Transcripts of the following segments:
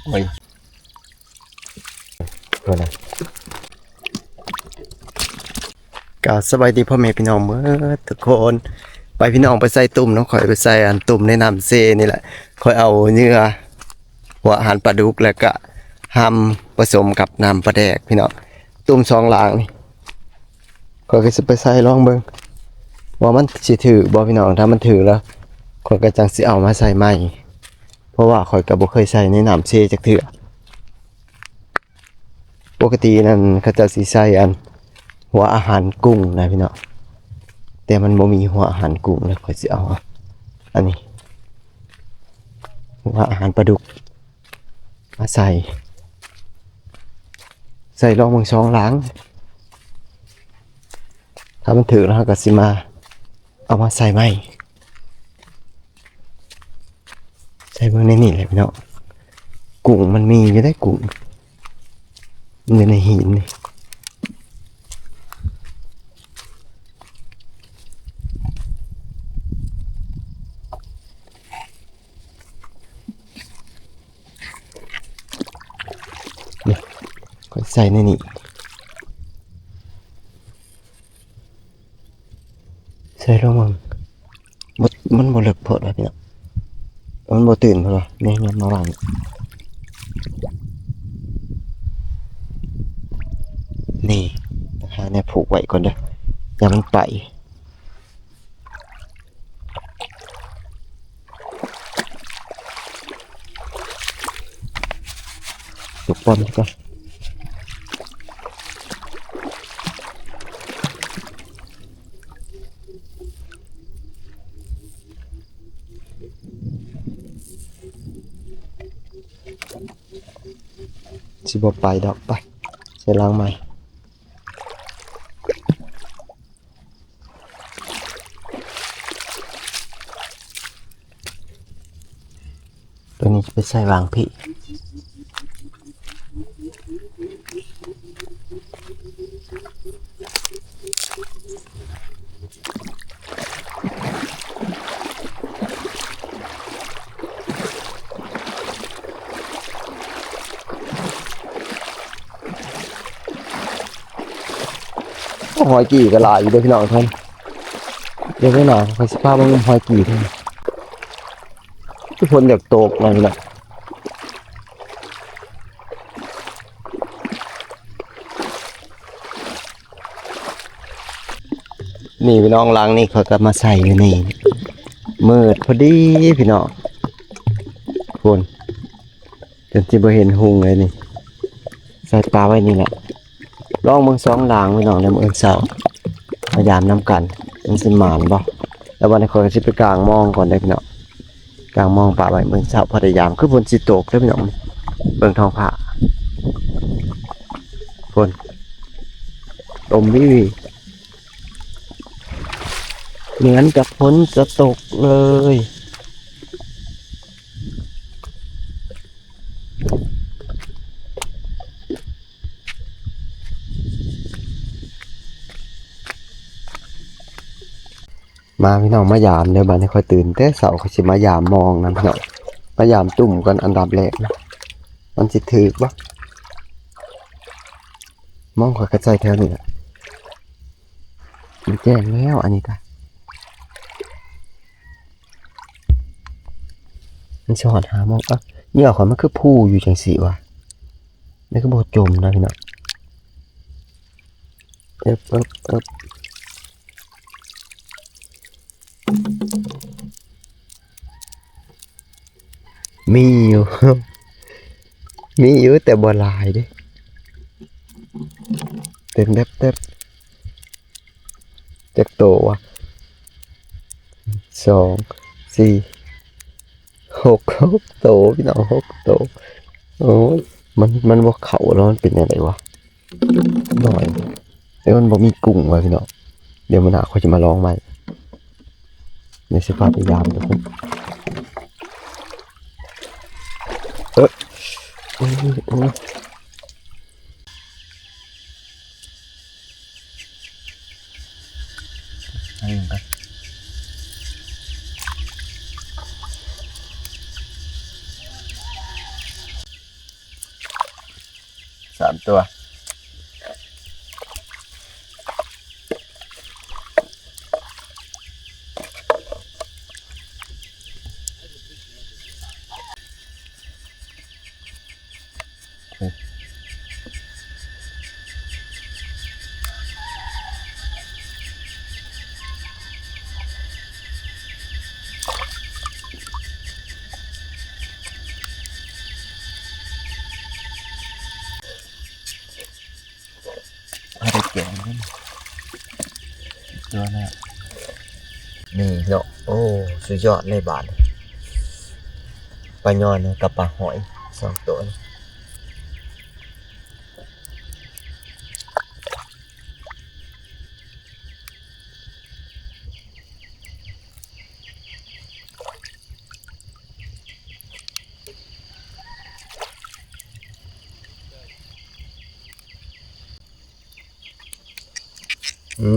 ໂອ້ຍ ໂທດນະ. ກະສະບາຍດີພໍ່ແມ່ພີ່ນ້ອງເໝິດທຸກຄົນ. ໄປພີ່ນ້ອງໄປໃສ່ຕຸ່ມນຳຂ້ອຍ ໄປໃສ່ອັນຕຸ່ມໃນນ້ຳເຊນີ້ແຫຼະ. ຂ້ອຍເອົາເຫຍື່ອ ຫົວອາຫານປາດຸກ ແລ້ວກະຮຳປະສົມກັບນ້ຳປາແດກພີ່ນ້ອງ. ຕຸ່ມສອງຫຼັງນີ້ ຂ້ອຍກໍຊິໄປໃສ່ລອງເບິ່ງວ່າມັນຊິຖືກບໍ່ພີ່ນ້ອງ. ຖ້າມັນຖືກແລ້ວ ຂ້ອຍກໍຈັ່ງຊິເອົາມາໃສ່ໃໝ່ ເພາະວ່າຂ້ອຍກໍບໍ່ເຄີຍໃສ່ໃນນ້ຳເຊຈັກເທື່ອ. ປົກກະຕິນັ້ນເຂົາເຈົ້າຊິໃສ່ອັນ ຫົວອາຫານກຸ້ງນະພີ່ນ້ອງ ແຕ່ມັນບໍ່ມີຫົວອາຫານກຸ້ງເລີຍ. ຂ້ອຍຊິເອົາອັນນີ້ ຫົວອາຫານປາດຸກມາໃສ່ ໃສ່ລອງເບິ່ງສອງຫຼັງ. ຖ້າມັນຖືກແລ້ວ ເຮົາກໍຊິມາເອົາມາໃສ່ໃໝ່. ໃສ່ເບິ່ງໃນນີ້ແຫຼະພີ່ນ້ອງ. ກຸ້ງມັນມີຢູ່ເດ້ ກຸ້ງຢູ່ໃນຫີນນີ້. ນີ້ ຂ້ອຍໃສ່ໃນນີ້ ໃສ່ລອງເບິ່ງ. ບໍ່ ມັນບໍ່ເລິກໂພດວ່າພີ່ນ້ອງ ມັນບໍ່ຕື່ນໂພດວ່າ. ນີ້ ມາວາງນີ້ ຫາແນວຜູກໄວ້ກ່ອນເດີ ຢ່າມັນໄປ. ຕົກປ້ອມກ່ອນ. ຊິບໍ່ໄປດອກ ໄປ ໃສ່ລັງໃໝ່. ຕົວນີ້ຈະໄປໃສ່ວາງພີ້. ໂອ້ ຫອຍກີ່ກໍຫຼາຍຢູ່ເດີພີ່ນ້ອງ. ທ່ານ ດຽວມື້ໜ້າຂ້ອຍຊິພາມາງມຫອຍກີ່ເພິ່ນ. ຄືຝົນຢາກຕົກເນາະພີ່ນ້ອງ. ນີ້ພີ່ນ້ອງ ຫຼັງນີ້ຂ້ອຍກໍມາໃສ່ຢູ່ນີ້ ມືດພໍດີພີ່ນ້ອງ ພຸ້ນ ຈົນຊິບໍ່ເຫັນຮຸ່ງເລີຍນີ້. ໃສ່ປາໄວ້ນີ້ແຫຼະ ລອງເບິ່ງສອງຫຼັງພີ່ນ້ອງ ແລ້ວມື້ອື່ນເຊົ້າມາຢາມນຳກັນ ມັນຊິໝານບໍ່. ແລ້ວບັດນີ້ຂ້ອຍກໍຊິໄປກາງມອງກ່ອນເດີພີ່ນ້ອງ. ກາງມອງປະໄວ້ມື້ເຊົ້າພໍໄດ້ຢາມ ຄືຝົນຊິຕົກເດີພີ່ນ້ອງ. ເບິ່ງທ້ອງຟ້າ ຝົນລົມວິວໆ ເໝືອນກັບຝົນຈະຕົກເລີຍ. ມາພີ່ນ້ອງມາຢາມເດີ. ບາດນີ້ຂ້ອຍຕື່ນແຕ່ເຊົ້າ ຂ້ອຍຊິມາຢາມມອງນຳພີ່ນ້ອງ ມາຢາມຕຸ່ມກ່ອນອັນດັບແລກ ມັນຊິຖືກບໍ່. ມອງຂ້ອຍກໍໃສ່ແຖວນີ້ແຫຼະ ມັນແຈ້ງແລ້ວອັນນີ້ກະ ມັນຊິຮອດຫ້າໂມງ. ເອົ້າ ເຫຍື່ອຂ້ອຍມັນຄືພູຢູ່ຈັ່ງຊີ້ວະ ມັນຄືບໍ່ຈົມນະພີ່ນ້ອງ. ເອີບ ເອີບ ເອີບ ມີຢູ່ ມີຢູ່ ແຕ່ບໍ່ຫຼາຍເດ້ ເຕັມແຕັບໆ. ຈັກໂຕວະ ສອງ ສີ່ ຫົກ ຫົກໂຕພີ່ນ້ອງ ຫົກໂຕ. ໂອ້ຍ ມັນ ມັນບໍ່ເຂົ້າແລ້ວ ມັນເປັນຈັ່ງໃດວະ ໜ້ອຍ. ແຕ່ມັນບໍ່ມີກຸ້ງວ່ະພີ່ນ້ອງ ດຽວມື້ໜ້າຂ້ອຍຈະມາລອງໃໝ່ ດຽວຊິພາໄປຢາມທຸກຄົນ. ເອີ ໂອ້ຍ ໂອ້ຍ. ໃຫ້ມັນໄປ. ຕົວ พอได้แกงเลย ตัวน่ะ นี่เนาะ โอ้ สุดยอดเลยบาดนี้ ปลาย่อนกับปลาหอย สองตัวนี้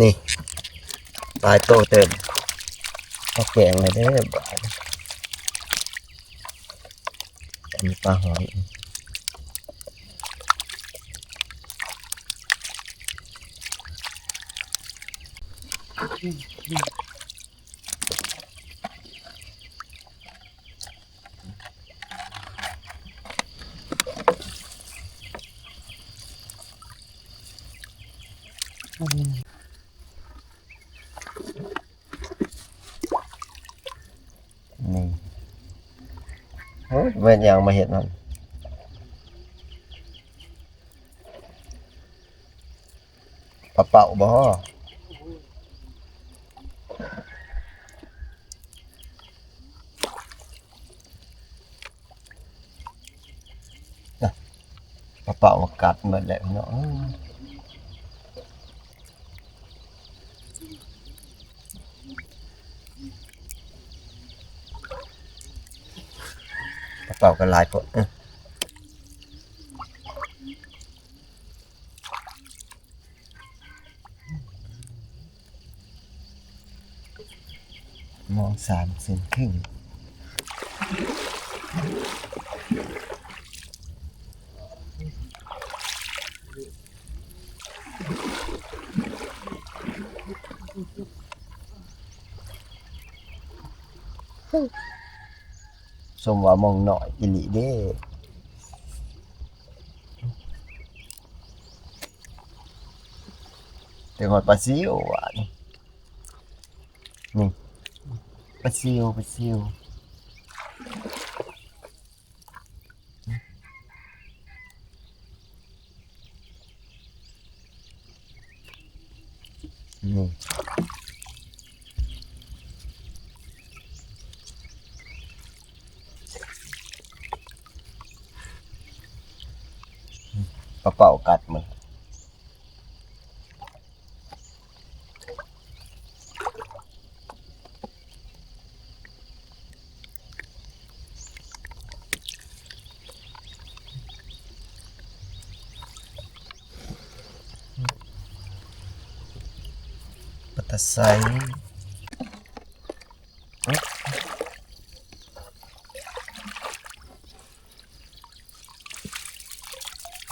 นี่ หลายโตเติบ เอาแกงเลยเด้อบาดนี้ อันนี้ปลาหอย นี่ เฮ้ย แม่นหยังมาเฮ็ดนั่น ปลาเป้าบ่ ปลาเป้ากัดหมดแล้วเนาะ ปลาเป้าก็หลายโพด เออ มองสามเซนครึ่ง สมว่ามองน้อยอีหลีเด้ แต่ฮอดปลาซิวบาดนี้ นี่ ปลาซิว ปลาซิว นี่ ปลาเป้ากัดมัน ปลาตะไซ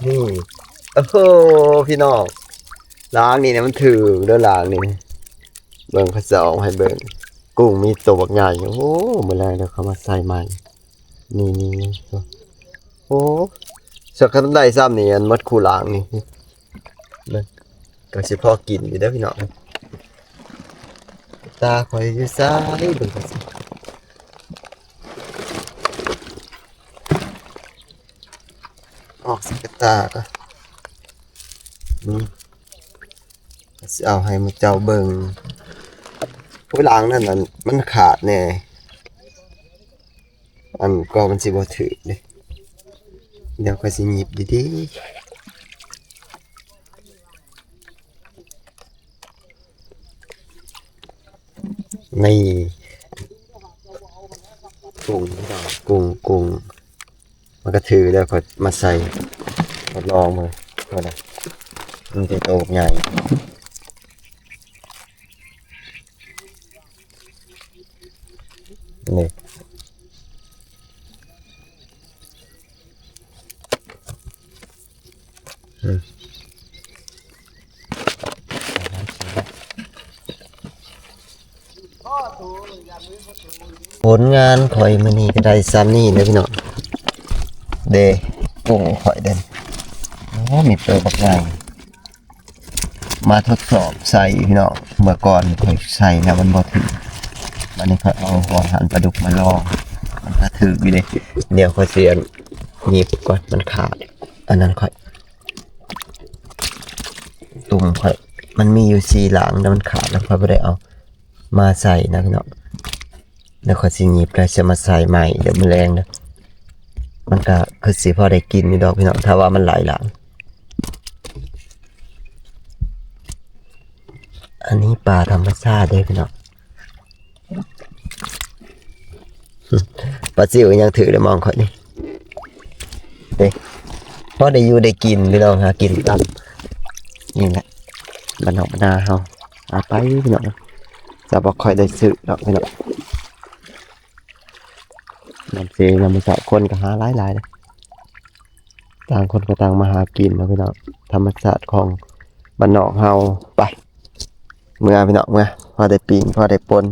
นี่ โอ้โห พี่น้อง หลางนี่นะมันถืกเด้อ หลางนี่ เบิ่ง เขาจะเอาให้เบิ่ง กุ้งมีโตบักใหญ่ โอ้ มื้อแลงเดี๋ยวเขามาใส่ใหม่ นี่ นี่ นี่ โอ้ สักคันได้ซ้ำนี่ อันหมดคู่หลางนี่ เบิ่ง ก็สิพอกินอยู่เด้อพี่น้อง ตาข่อยอยู่ไส เบิ่งก่อนสิ ออกสิกระตาก่อน อืม สิเอาให้หมู่เจ้าเบิ่ง โอ้ย หลางนั่นน่ะ มันขาดแน่ อันก็มันสิบ่ถืกเด้ เดี๋ยวข้อยสิหยิบดีๆ นี่ กุ้ง กุ้ง กุ้ง มันก็ถืกแล้ว ข้อยมาใส่ ทดลองเบิ่ง ว่านะ มันสิโตใหญ่ นี่ ຜົນງານຂ້ອຍມື້ນີ້ກໍໄດ້ຊ່ຳນີ້ເດີພີ່ນ້ອງ ເດ້ ກຸ້ງຂ້ອຍເດ້ ໂອ້ ມີໂຕບັກໃຫຍ່ ມາທົດສອບໃສ່ພີ່ນ້ອງ ເມື່ອກ່ອນຂ້ອຍໃສ່ແລ້ວມັນບໍ່ຖືກ ບາດນີ້ຂ້ອຍເອົາຫົວຫັນປາດຸກມາລອງ ມັນກະຖືກຢູ່ເດ້ ດຽວຂ້ອຍຊິອັນ ຫຍິບກ່ອນ ມັນຂາດ ອັນນັ້ນຂ້ອຍ ຕຸ່ມຂ້ອຍ ມັນມີຢູ່ສີ່ຫຼັງ ແຕ່ມັນຂາດແລ້ວ ຂ້ອຍບໍ່ໄດ້ເອົາມາໃສ່ນະພີ່ນ້ອງ ແລ້ວຂ້ອຍຊິຫຍິບ ແລ້ວຊິມາໃສ່ໃໝ່ ດຽວມື້ແລງເດີ ມັນກະຄືຊິພໍໄດ້ກິນຢູ່ດອກພີ່ນ້ອງ ຖ້າວ່າມັນຫຼາຍຫຼັງ ອັນນີ້ປາທຳມະຊາດເດ້ພີ່ນ້ອງ ປາຊິວຍັງຖືກໄດ້ມອງຂ້ອຍນີ້ ເດ້ ພໍໄດ້ຢູ່ໄດ້ກິນພີ່ນ້ອງ ຫາກິນຕາມ ນີ້ແຫຼະ ບ້ານນອກບ້ານນາເຮົາ ເອົາໄປພີ່ນ້ອງ ຈະບໍ່ຄ່ອຍໄດ້ຊື້ດອກພີ່ນ້ອງ ນ້ຳເຊ ຍາມມື້ເຊົ້າ ຄົນກໍຫາຫຼາຍໆເດ້ ຕ່າງຄົນກໍຕ່າງມາຫາກິນເນາະພີ່ນ້ອງ ທຳມະຊາດຂອງບ້ານນອກເຮົາ ໄປ ເມືອພີ່ນ້ອງ ເມືອ ພໍໄດ້ປີ້ງ ພໍໄດ້ປົ່ນ